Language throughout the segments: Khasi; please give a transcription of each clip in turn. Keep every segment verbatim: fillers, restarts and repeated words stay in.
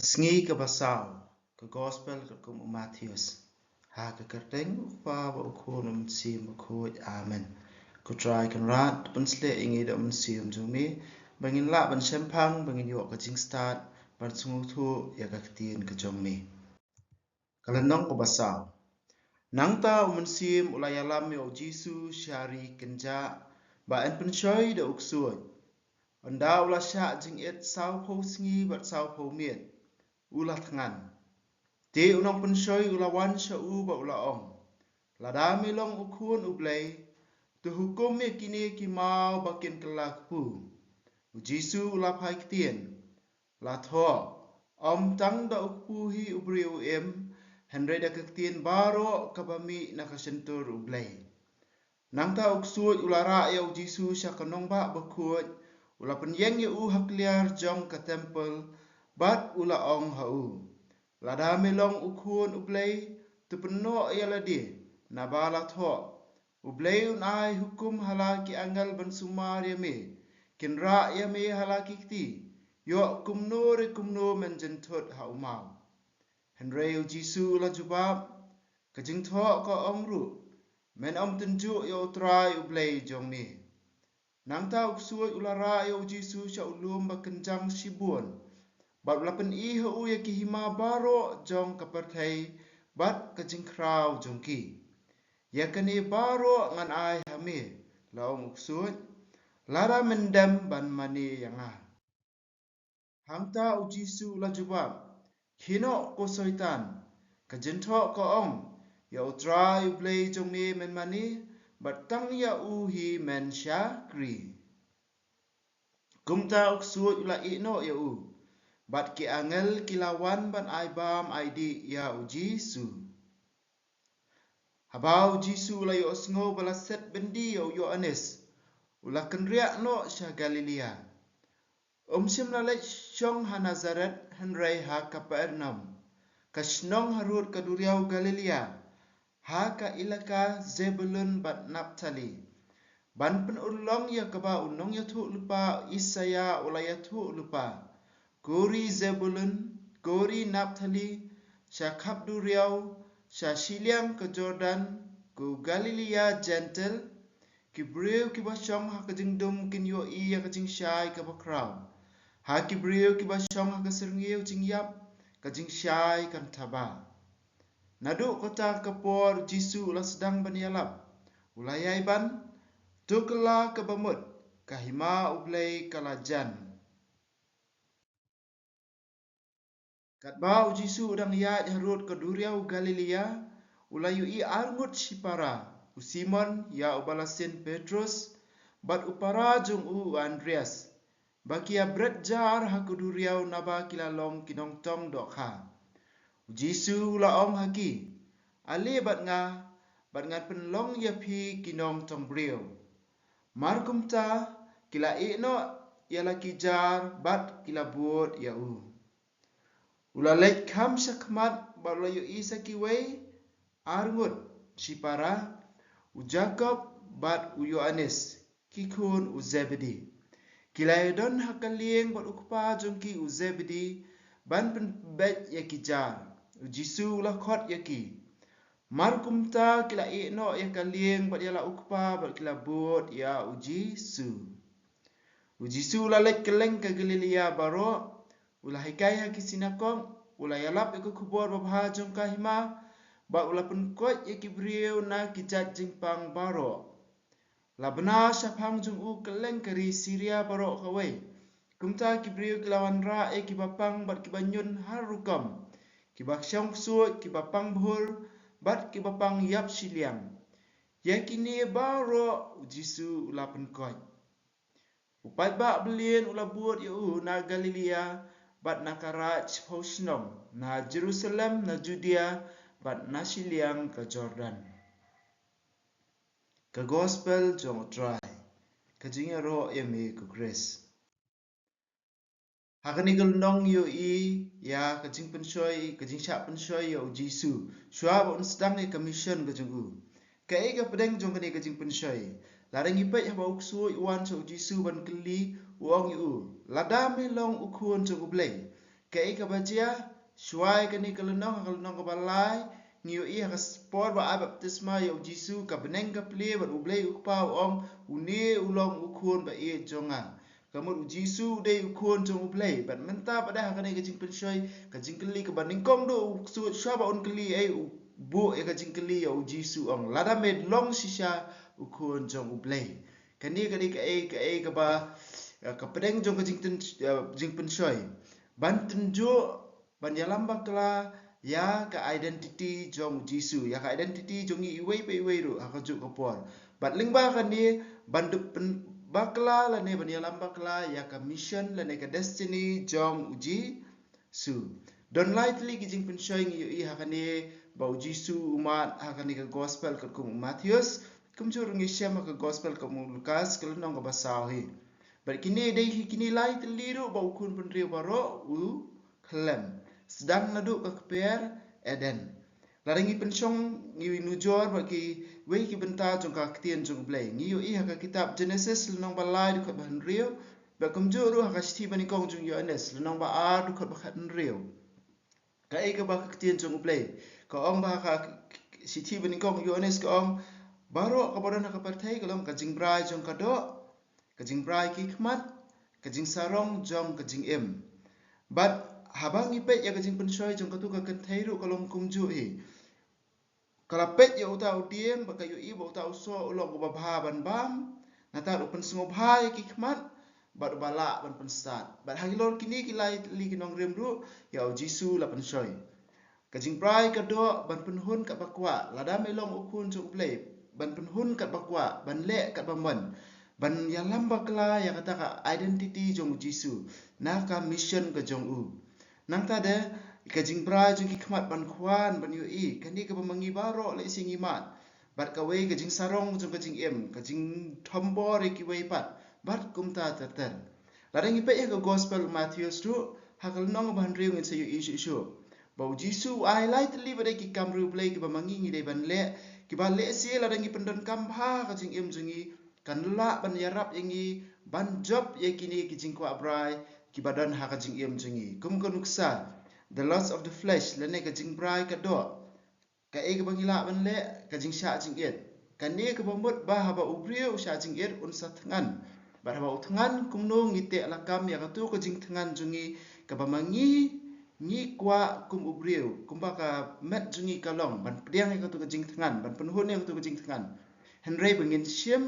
Sngi kaba saw, ka gospel katkum u Mathaios. Ha ka kyrteng u Kpa bad u Khun u Mynsiem Bakhuid. Amen. Ko Trai Kynrad, pynshlei ïa ngi da u Mynsiem jong me, ba ngin lah ban shemphang, ba ngin ïoh ka jingstad ban sngewthuh ïa ka ktien ka jong me. Ka lynnong kaba saw. Nangta u Mynsiem u la ïalam ïa u Jisu sha ri kynjah, ba yn pynshoi da u ksuid. Ynda u la shah jingit sawphew sngi bad sawphew miet, u la thngan. Te u nongpynshoi u la wan sha u bad u la ong, lada me long u Khun u Blei, to hukum ïa kine ki maw ba kin kylla kpu. U Jisu u la phai ktien, la thoh, ym tang da u kpu hi u briew u im, hynrei da ka ktien baroh kaba mih na ka shyntur u Blei. Nangta u ksuid u la rah ïa u Jisu sha ka nongbah bakhuid, u la pynïeng ïa u ha kliar jong ka templ, bad u la ong ha u, lada me long u Khun u Blei, to pynnoh ïa lade, naba la thoh, u Blei un ai hukum ha la ki angel ban sumar ïa me, kin rah ïa me ha la ki kti, ïoh kumno re kumno men jynthut ha u maw. Hynrei u Jisu u la jubab, ka jingthoh ka ong ruh, men ym tynjuh ïa u Trai u Blei jong me. Nangta u ksuid u la rah ïa u Jisu sha u lum ba kynjang shibun, bad u la pyni ha u ïa ki hima baroh jong ka pyrthei bad ka jingkhraw jong ki. Ïa kane baroh ngan ai ha me, la ong u ksuid, lada men dem ban mane ïa nga. Hangta u Jisu u la jubab, khie noh ko Soitan, ka jingthoh ka ong, ïa u Trai u Blei jong me men mane, bad tang ïa u hi men shakri. Kumta u ksuid u la ïeh noh ïa u, bad ki angel ki la wan ban ai bam ai dih ïa u Jisu. Haba u Jisu u la ïohsngew ba la set byndi ïa u Ïoannis, u la kynriah noh sha Galilea. Um shym la leit shong ha Nasaret hynrei ha Kapernaum, ka shnong harud ka duriaw Galilea, ha ka ilaka Zebulun bad Naphtali, ban pynurlong ïa kaba u nongïathuhlypa Isaïa u la ïathuhlypa, ko ri Zebulun, ko ri Naphtali, sha khap duriaw, sha shiliang ka Jordan, ko Galilea Jentil, ki briew kiba shong ha ka jingdum kin ïohi ïa ka jingshai kaba khraw. Ha ki briew kiba shong ha ka syrngiew jingïap, ka jingshai kan thaba. Naduh kata ka por u Jisu u la sdang ban ïalap, u la ïai ban, to kylla kaba mut, ka hima u Blei ka la jan. Katba u Jisu u dang ïaid harud ka duriaw Galilea, u la ïohi arngut shipara, u Simon, ïa uba la sien Petrus, bad u para jong u u Andreas, ba ki ïa bret jar ha ka duriaw naba ki la long ki nongtong dohkha. U Jisu u la ong ha ki, ale bad nga, bad ngan pynlong ïa phi ki nongtong briew. Mar kumta, ki la ïeh noh ïa la ki jar bad ki la bud ïa u. U la leit kham shakhmat bad u la ïohi sa kiwei arngut shipara, u Jakob bad u Ïoannis, ki khun u Zebedi. Ki la ïadon ha ka lieng bad u kpa jong ki u Zebedi, ban pynbeit ïa ki jar. U Jisu u la khot ïa ki. Mar kumta ki la ïeh noh ïa ka lieng bad ïa la u kpa bad ki la bud ïa u Jisu. U Jisu u la leit kylleng ka Galilea baroh, u la hikai ha ki sinakok, u la ïalap ïa ka khubor babha jong ka hima, bad u la pynkoit ïa ki briew na ki jait jingpang baroh. La bna shaphang jong u kylleng ka ri Siria baroh kawei. Kumta ki briew ki la wanrah ïa kiba pang bad kiba ñiun har rukom, kiba shong ksuid, kiba pang bhur, bad kiba pang ïap shiliang. Ïa kine baroh u Jisu u la pynkoit. U paidbah byllieng u la bud ïa u na Galilea, bad na ka raid shiphew shnong, na Jerusalem, na Judea, bad na shiliang ka Jordan. Ka Gospel jong u Trai. Ka jingïaroh ïa me ko Khrist. Ha kane ka lynnong ngi ïohi ïa ka jingpynshoi, ka jingshah pynshoi ïa u Jisu, shuwa ba un sdang ïa ka mission ka jong u. Kaei ka pdeng jong kane ka jingpynshoi? Lada ngi peit haba u ksuid u wan sha u Jisu ban kylli, u ong ïa u, lada me long u Khun jong u Blei, Kaei kaba jia, shuwa ïa kane ka lynnong, ha ka lynnong kaba lai, ngi ïohi ha ka por ba ai baptisma ïa u Jisu, ka bneng ka plie, bad U Blei U Kpa u ong, une u long u khun ba ïeit jong nga. Ka mut u Jisu u dei u khun jong U Blei, bad mynta pat ha kane ka jingpynshoi, ka jingkylli kaba nyngkong ruh, u ksuid shuwa ba un kylli ei, u buh ïa ka jingkylli ïa u Jisu, ong, lada me long shisha u khun jong U Blei. Kane ka dei kaei, kaei kaba, eh, ka pdeng jong ka jingtyn-, eh, jingpynshoi. Ban tynjuh, ban ïalam bakla ïa ka identity jong u Jisu, ïa ka identity jong ngi iwei pa iwei ruh ha kajuh ka por. Bad lyngba kane, ban dup pyn-, bakla lane ban ïalam bakla ïa ka mission lane ka destiny jong u Jisu. Don lai tylli ki jingpynshoi ngi ïohi ha kane ba u Jisu u mad ha kane ka gospel katkum u Mathaios, kumjuh ruh ngi shem ha ka gospel katkum u Lukas ka lynnong kaba saw hi. Bad kine dei hi kine lai tylli ruh ba u khun bynriew baroh u khlem, sdang naduh ka kper Eden. Lada ngi pynshong, ngi nujor bad kiwei ki bynta jong ka ktien jong U Blei, ngi ïohi ha ka kitab Genesis lynnong ba lai dkhot ba hynriew, bad kumjuh ruh ha ka shithi banyngkong jong u Ïoannis lynnong ba ar dkhot ba khathynriew. Kaei kaba ka ktien jong U Blei ka ong ba ha ka shithi banyngkong u Ïoannis ka ong, baroh kaba don ha ka pyrthei ka long ka jingbrai jong ka doh, ka jingbrai ki khmat, ka jingsarong jong ka jingim. Bad haba ngi peit ïa ka jingpynshoi jong katu ka kynthei ruh ka long kumjuh hi. Ka la peit ïa uta u dieng, bad ka ïohi ba uta u soh u long uba bha ban bam, nangta u pynsngewbha ïa ki khmat, bad uba lah ban pynstad. Bad ha ki lor kine ki lai tylli ki nongrim ruh, ïa u Jisu la pynshoi. Ka jingbrai ka doh ban pynhun katba kwah, lada me long u khun jong U Blei, ban pynhun katba kwah, ban leh katba mon, ban ïalam bakla ïa kata ka identity jong u Jisu, na ka mission ka jong u. Nangta de, ka jingbrai jong ki khmat ban khwan, ban ïohi, kane kaba ma ngi baroh lehse ngi mad. Bad kawei ka jingsarong jong ka jingim, ka jingthombor ïa kiwei pat, bad kumta ter ter. Lada ngi peit ïa ka gospel u Mathaios ruh, ha ka lynnong ba hynriew ngin sa ïohi shuh shuh ba u Jisu u ai lai tylli ba dei ki kam riewblei kiba ma ngi ngi dei ban leh, kiba lehse lada ngi pyndonkam bha ha ka jingim jong ngi, kan lah ban ïarap ïa ngi ban jop ïa kine ki jingkwah brai kiba don ha ka jingim jong ngi. Kum ka nuksa, the lust of the flesh, lane ka jingbrai ka doh. Kaei kaba ngi lah ban leh, ka jingshah jingit. Kane kaba mut ba haba u briew u shah jingit un sa thngan. Bad haba u thngan kumno ngi teh lakam ïa katu ka jingthngan jong ngi kaba ma ngi ngi kwah kum u briew, kumba ka met jong ngi ka long ban pdiang ïa katu ka jingthngan, ban pynhun ïa katu ka jingthngan. Hynrei ba ngin shim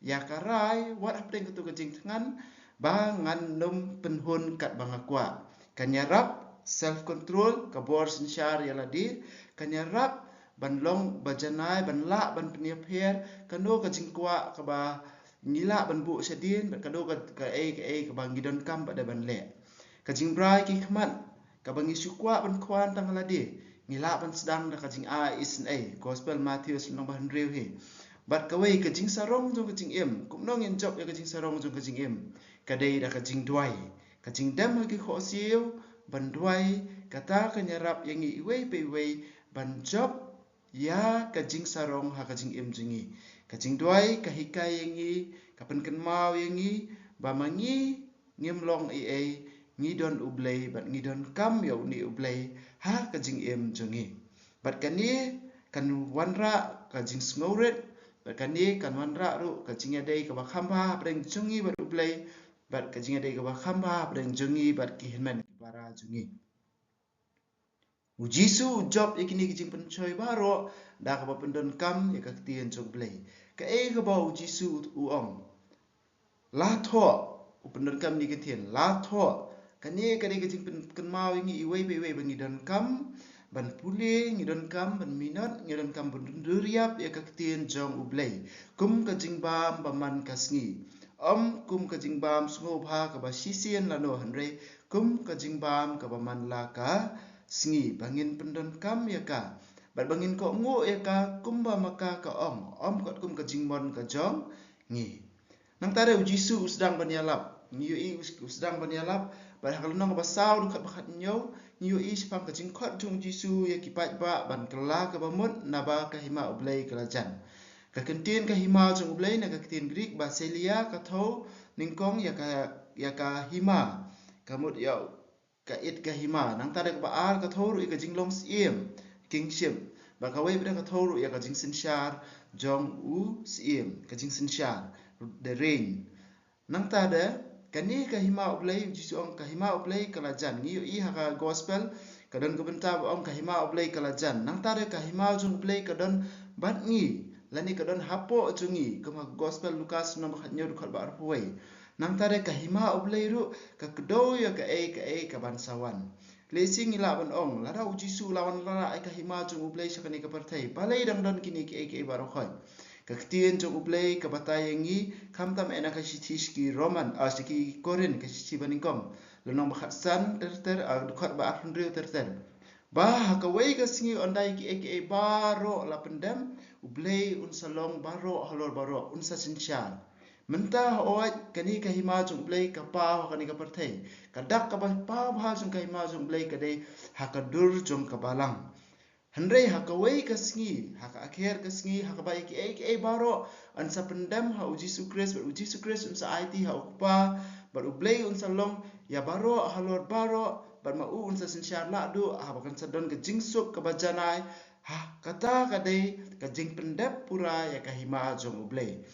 ïa ka rai wat hapdeng katu ka jingthngan ba ngan nym pynhun katba nga kwah. Kan ïarap self control, ka bor synshar ïa lade, kan ïarap ban long ba janai, ban lah ban pynïapher kano ka jingkwah kaba ngi lah ban buh shadien, bad kano ka, kaei kaei kaba ngi donkam bad ban leh. Ka jingbrai ki khmat, kaba ngi shu kwah ban khwan tang lade, ngi lah ban sdang da ka jingai isynei. Gospel Mathaios lynnong ba hynriew hi. Bad kawei ka jingsarong jong ka jingim, kumno ngin jop ïa ka jingsarong jong ka jingim? Ka dei da ka jingduwai, ka jingdem ha ki khohsiew, ban duwai, kata kan ïarap ïa ngi iwei pa iwei ban jop ïa ka jingsarong ha ka jingim jong ngi. Ka jingduwai ka hikai ïa ngi, ka pynkynmaw ïa ngi ba ma ngi ngim long ei ei, ngi don U Blei bad ngi donkam ïa une U Blei ha ka jingim jong ngi. Bad kane kan wanrah ka jingsngewrit, bad kane kan wanrah ruh ka jingïadei kaba kham bha hapdeng jong ngi bad U Blei, bad ka jingïadei kaba kham bha hapdeng jong ngi bad ki hynmen ki para jong ngi. U Jisu u jop ïa kine ki jingpynshoi baroh da kaba pyndonkam ïa ka ktien jong U Blei. Kaei kaba u Jisu u ong? La thoh, u pyndonkam ïa ka ktien, la thoh. Kane ka dei ka jingpyn-, pynkynmaw ïa ngi iwei pa iwei ba ngi donkam ban pule, ngi donkam ban minot, ngi donkam ban duriap ïa ka ktien jong U Blei. Kum ka jingbam ba man ka sngi. Ym kum ka jingbam sngewbha kaba shisien lano, hynrei kum ka jingbam kaba man la ka sngi, ba ngin pyndonkam ïa ka, bad ba ngin kohnguh ïa ka kumba ma ka ka ong, ym katkum ka jingmon ka jong ngi. Nangta de u Jisu u sdang ban ïalap. Ngi ïohi u, u sdang ban ïalap, bad ha ka lynnong kaba saw dkhot ba khathynñiew, ngi ïohi shaphang ka jingkhot jong u Jisu ïa ki paidbah ban kylla kaba mut naba ka hima U Blei ka la jan. Ka kyntien ka hima jong U Blei na ka ktien Greek basileia ka thew nyngkong ïa ka, ïa ka hima. Ka mut ïa ka it ka hima. Nangta de kaba ar ka thew ruh ïa ka jinglong syiem, kingship. Bad kawei pat de ka thew ruh ïa ka jingsynshar jong u syiem, ka jingsynshar, the reign. Nangta de kane ka hima U Blei, Jisu ong ka hima U Blei ka la jan. Ngi ïohi ha ka gospel ka don ka bynta ba ong ka hima U Blei ka la jan. Nangta de ka hima jong U Blei ka don bad ngi, lane ka don hapoh jong ngi, kum ha ka gospel Lukas lynnong ba khathynñiew dkhot ba arphew wei. Nangta de ka hima U Blei ruh ka kdew ïa kaei kaei kaban sa wan. Lehse ngi lah ban ong, lada u Jisu u la wanrah ïa ka hima jong U Blei sha kane ka pyrthei, balei dang don kine kiei kiei baroh khoit? Ka ktien jong U Blei ka batai ïa ngi, khamtam eh na ka shithi sha ki Roman, ah, sha ki Korinth, ka shithi banyngkong, lynnong ba khatsan ter ter, ah, dkhot ba arphew hynriew ter ter. Ba ha kawei ka sngi ynda ïa kiei kiei baroh la pyndem, U Blei un sa long baroh halor baroh, un sa synshar. Mynta hooid kane ka hima jong U Blei ka paw ha kane ka pyrthei. Ka dak kaba paw bha jong ka hima jong U Blei ka dei ha ka dur jong ka balang. Hynrei ha kawei ka sngi, ha ka akher ka sngi, ha kaba ïa kiei kiei baroh yn sa pyndem ha u Jisu Khrist, bad u Jisu Khrist un sa aiti ha u Kpa, bad U Blei un sa long ïa baroh halor baroh, bad ma u un sa synshar lah duh, haba kan sa don ka jingsuk kaba janai. Ha kata ka dei ka jingpyndep pura ïa ka hima jong U Blei.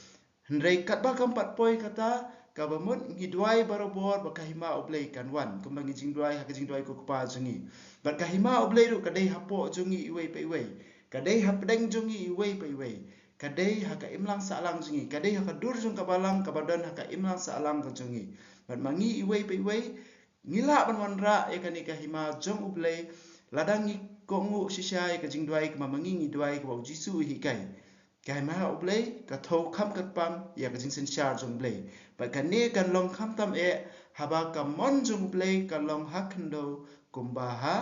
Hynrei katba kam pat poi kata, kaba mut ngi duwai barabor ba ka hima U Blei kan wan, kumba ngi jingduwai ha ka jingduwai ko Kpa jong ngi. Bad ka hima U Blei ruh ka dei hapoh jong ngi iwei pa iwei. Ka dei hapdeng jong ngi iwei pa iwei. Ka dei ha ka imlang sahlang jong ngi, ka dei ha ka dur jong ka balang kaba don ha ka imlang sahlang ka jong ngi. Bad ma ngi iwei pa iwei ngi lah ban wanrah ïa kane ka hima jong U Blei, lada ngi kohnguh shisha ïa ka jingduwai kaba ma ngi ngi duwai kaba u Jisu u hikai. Ka hima U Blei ka thew kham kyrpang ïa ka jingsynshar jong U Blei. Bad kane kan long khamtam eh haba ka mon jong U Blei ka long ha khyndew kumba ha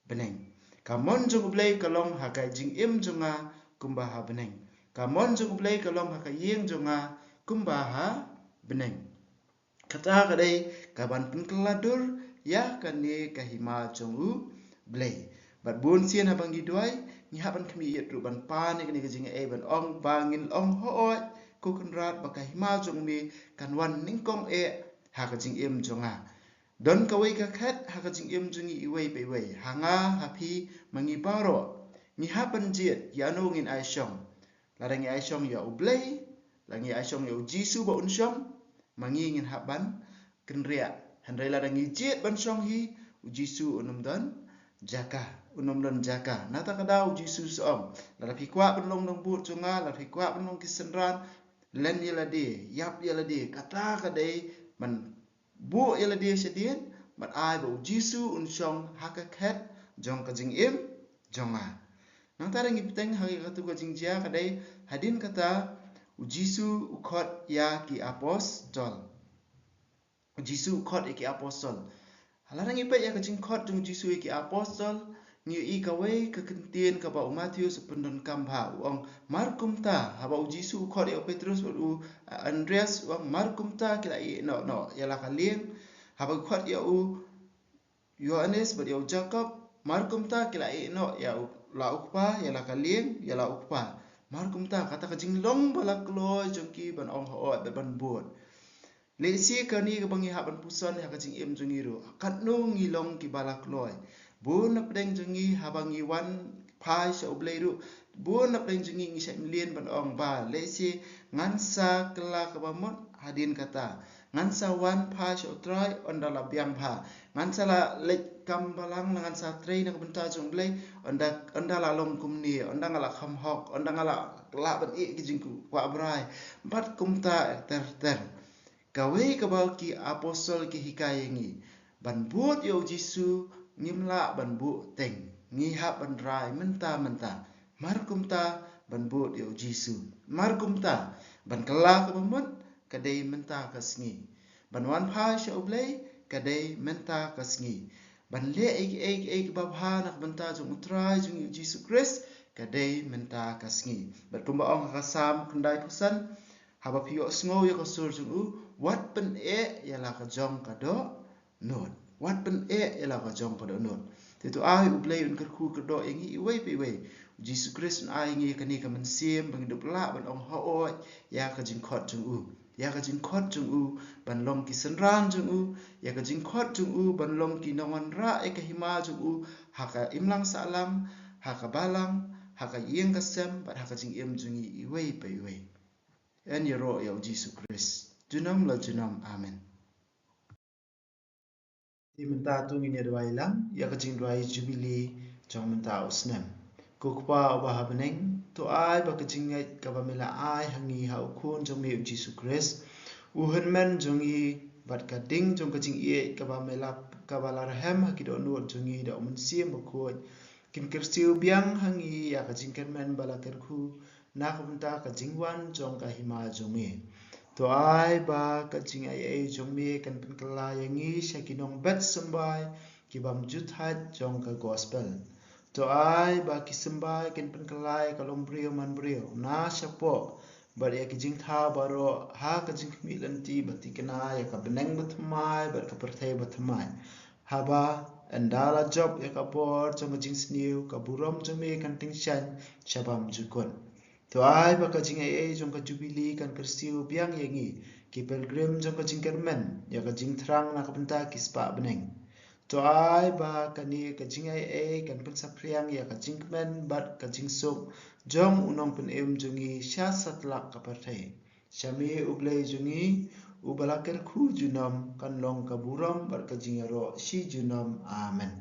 bneng. Ka mon jong U Blei ka long ha ka jingim jong nga kumba ha bneng. Ka mon jong U Blei ka long ha ka ïing jong nga kumba ha bneng. Kata ka dei kaban pynkylla dur ïa kane ka hima jong U Blei. Bad bun sien haba ngi duwai, ngi hap ban khmih ïit ruh ban pan ïa kane ka jingaiei ban ong ba ngin ong hooid ko Kynrad ba ka hima jong me kan wan nyngkong eh ha ka jingim jong nga. Don kawei ka khet ha ka jingim jong ngi iwei pa iwei, ha nga, ha phi, ma ngi baroh. Ngi hap ban jied ïano ngin ai shong. Lada ngi ai shong ïa U Blei, lada ngi ai shong ïa u Jisu ba un shong, ma ngi ngin hap ban kynriah. Hynrei lada ngi jied ban shong hi, u Jisu un ym don jaka, un ym don jaka. Nangta ka daw u Jisu u ong, lada phi kwah ban long nongbud jong nga, lada phi kwah ban long ki synran, len ïa lade, ïap ïa lade. Kata ka dei ban buh ïa lade shadien, bad ai ba u Jisu un shong ha ka khet jong ka jingim jong nga. Nangta da ngi bteng ha katu ka jingjia ka dei, hadien kata u Jisu u khot ïa ki apostol. U Jisu u khot ïa ki apostol. Lada ngi peit ïa ka jingkhot jong u Jisu ïa ki apostol, ngi ïohi kawei ka kyntien kaba u Mathaios u pyndonkam bha, u ong, mar kumta, haba u Jisu u khot ïa u Petrus bad u, uh, Andreas, u ong, mar kumta ki la ïeh noh noh ïa la ka lieng. Haba u khot ïa u Ïoannis bad ïa u Jakob, mar kumta ki la ïeh noh ïa u, la u kpa, ïa la ka lieng, ïa la u kpa. Mar kumta, kata ka jinglong ba la kloi jong ki ban ong hooid bad ban bud. Lehse kane kaba ngi hap ban puson ha ka jingim jong ngi ruh. Katno ngi long kiba la kloi. Bun na pdeng jong ngi haba ngi wan phai sha U Blei ruh. Bun na pdeng jong ngi ngi shait mlien ban ong ba lehse ngan sa kylla kaba mut hadien kata. Ngan sa wan phai sha U Trai ynda la biang bha. Ngan sa la leit kam balang, ngan sa trei na ka bynta jong U Blei ynda, ynda la long kumne, ynda nga la kham hok, ynda nga la lah ban ïeh ki jingkwah brai. Bad kumta ter ter. Kawei kaba ki apostol ki hikai ïa ngi, ban bud ïa u Jisu ngim lah ban buh teng, ngi hap ban rai mynta mynta. Mar kumta ban bud ïa u Jisu. Mar kumta ban kylla kaba mut ka dei mynta ka sngi. Ban wan phai sha U Blei ka dei mynta ka sngi. Ban leh ei ei ei kaba bha na ka bynta jong U Trai jong ngi u Jisu Khrist ka dei mynta ka sngi. Bad kumba ong ha ka Salm khyndaiphew san, haba phi ïohsngew ïa ka sur jong u, wat pyneh ïa la ka jong ka dohnud. Wat pyneh ïa la ka jong ka dohnud. Te to ai U Blei un kyrkhu kyrdoh ïa ngi iwei pa iwei. U Jisu Khrist un ai ïa ngi kane ka mynsiem ba ngi dup lah ban ong hooid ïa ka jingkhot jong u. ïa ka jingkhot jong u ban long ki synran jong u, ïa ka jingkhot jong u ban long ki nongwanrah ïa ka hima jong u, ha ka imlang sahlang, ha ka balang, ha ka ïing ka sem, bad ha ka jingim jong ngi iwei pa iwei. Yn ïaroh ïa u Jisu Khrist junom la junom. Amen. Te mynta to ngin ïa duwai lang ïa ka jingduwai Jubili jong mynta u snem. Ko Kpa uba ha bneng, to ai ba ka jingngeit kaba me la ai ha ngi ha u Khun jong me u Jisu Khrist, u hynmen jong ngi, bad ka ding jong ka jingïeit kaba me la, kaba la rhem ha ki dohnud jong ngi da u Mynsiem Bakhuid, kin kyrsiew biang ha ngi ïa ka jingkyrmen ba la kyrkhu na ka bynta ka jingwan jong ka hima jong me. To ai ba ka jingaiei jong me kan pynkylla ïa ngi sha ki nongbet symbai ki bym ju thait jong ka gospel. To ai ba ki symbai kin pynkylla ïa ka longbriew manbriew na shapoh, bad ïa ki jingthaw baroh ha ka jingkhmih lynti ba thikna ïa ka bneng bathymmai bad ka pyrthei bathymmai. Haba ynda la jop ïa ka bor jong ka jingsniew, ka burom jong me kan tyngshaiñ sha bymjukut. To ai ba ka jingaiei jong ka Jubili kan kyrsiew biang ïa ngi, ki pilgrim jong ka jingkyrmen, ïa ka jingthrang na ka bynta ki spah bneng. To ai ba kane ka jingaiei kan pynsaphriang ïa ka jingkmen bad ka jingsuk jong u Nongpynim jong ngi sha satlak ka pyrthei. Sha me u Blei jong ngi, uba la kyrkhu junom, kan long ka burom bad ka jingïaroh shi junom. Amen.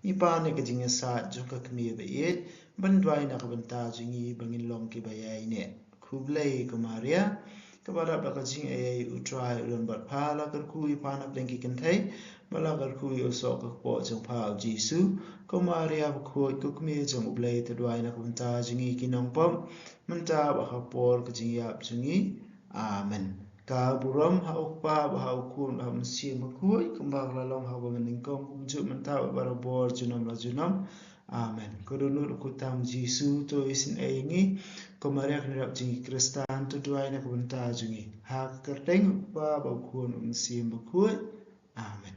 Ngi pan ïa ka jingïasaid jong ka kmie ba ïeit ban duwai na ka bynta jong ngi ba ngin long kiba ïaineh. Khublei ko Maria, kaba dap da ka jingaiei, U Trai u don bad pha, la kyrkhu ïa pha na pdeng ki kynthei, bad la kyrkhu ïa u soh ka kpoh jong pha u Jisu. Ko Maria bakhuid, ko kmie jong u Blei, to duwai na ka bynta jong ngi ki nongpop, mynta bad ha ka por ka jingïap jong ngi. Amen. Ka burom ha u Kpa bad ha u Khun bad ha u Mynsiem Bakhuid, kumba ka la long ha kaba mynnyngkong, kumjuh mynta bad barabor, junom la junom. Amen. Ko dohnud u kyrteng Jisu, to isynei ïa ngi. Ko Maria kynrad jong ngi Khristan, to duwai na ka bynta jong ngi. Ha ka kyrteng u Kpa bad u Khun bad u Mynsiem Bakhuid. Amen.